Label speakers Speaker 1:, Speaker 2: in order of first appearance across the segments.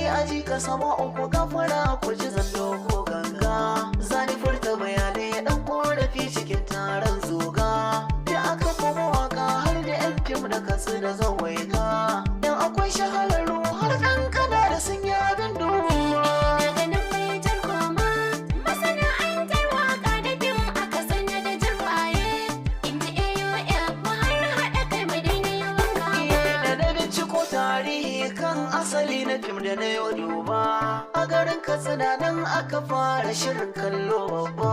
Speaker 1: Aji ka sama uku gafara ku ji zallo ko ganga. Zani furta bayanai dan korafi cikin taron zuga. Da aka kuma waka har da yan fim da kasu da zawaiga. Dan akwai shahararru har kankana da sun yi abin duba.
Speaker 2: Daga nan mai jar koma, masana'antar waka da fim aka sanya da jirwaye. Inda AOF mu har haɗa kai mu daina yawan gaba.
Speaker 1: Da na binciko tarihi kan asali na fim da na yau duba. A garin Katsina nan aka fara shirin kallo babba.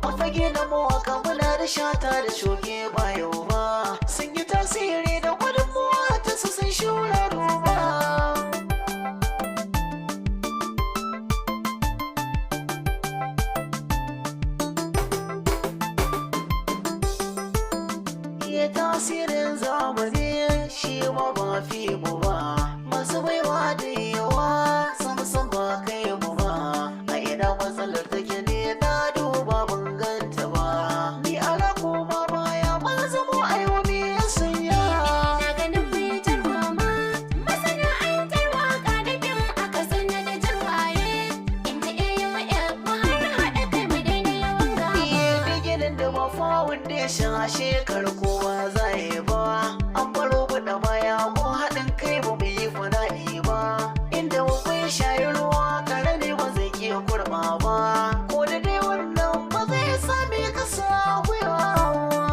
Speaker 1: A fage na mawaka muna da Shata da Shoge ba yau ba. Sun yi tasiri da gudunmuwa ta su sun shura duba. Iya tasirin zamani shi ma ba fi mu ba. Masu baiwa da yawa sam ba kai mu ba. A ina matsalar take ne na duba ban ganta ba. Ni ala koma baya mun zamo aiwa ya sanya.
Speaker 2: Daga nan mai jar koma, masana'antar waka da fim aka sanya da jirwaye. Inda AOF mu har haɗa kai mu daina yawan gaba.
Speaker 1: Iye biginin da ba foundation a shekar kowa za yi ba. An baro buɗe baya ko haɗin kai ba mu yi fana'i ba. Inda babban shayi ruwa karami ba zai iya kurma ba. Ko da dai wannan ba zai sami kasa gwiwa ba.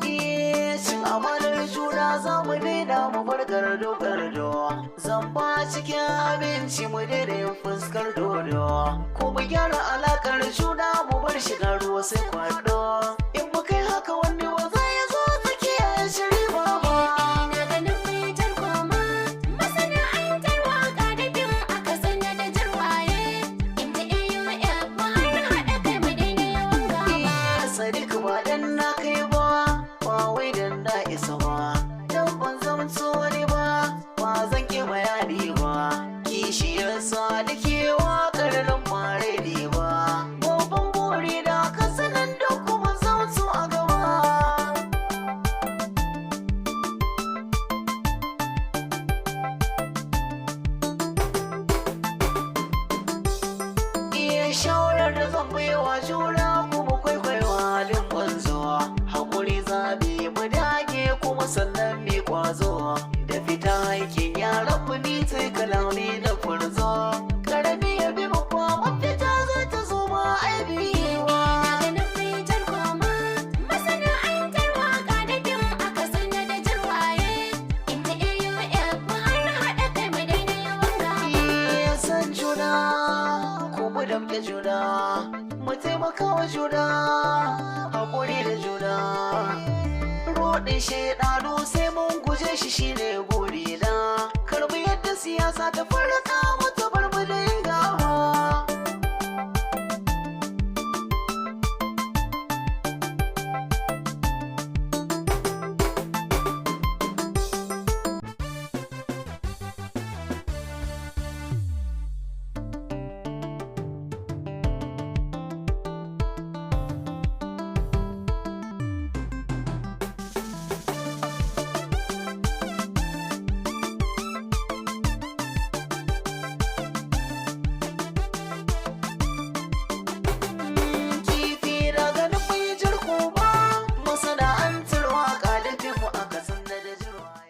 Speaker 1: Iye, cin amanar juna za mu daina mu bar gardo gardo. Zamba cikin abinci mu daina yin fuskar dodo. Ko mu gyara alakar juna mu bar shiga ruwa sai kwado. In mu kai haka wani wa zai zo tsakiya shiri ba ba.
Speaker 2: Daga nan mai jar koma, masana'antar waka da fim aka sanya da jirwaye. Inda AOF mu har haɗa kai mu daina yawan gaba.
Speaker 1: Iye, Sadiq ba dan na kai ba, ba wai dan na isa ba. Dan ban zamto wani ba, ba zan ki bayani ba. Kishiyar Sadiq waƙar nan ba raini ba. Babban buri da ka sanan da kuma zamto a gaba. Iya shawarar da zan baiwa juna kuma kwaikwayo halin banzo. Hakuri zabi mu dage kuma sannan mi kwazo. Da fita aikin yaran mu mi tai kalami na furzo. Karami ya bi mu kwa mafita za ta zo ma aibiwa.
Speaker 2: Daga nan mai jar koma, masana'antar waka da fim aka sanya da jirwaye. Inda AOF mu har haɗa kai mu daina yawan gaba.
Speaker 1: Iya san juna ko mu damke juna mu taimaka wa juna hakuri da juna. Roɗin shaidanu sai mun guje shi shine gurina. Karbi yadda siyasa ta farka.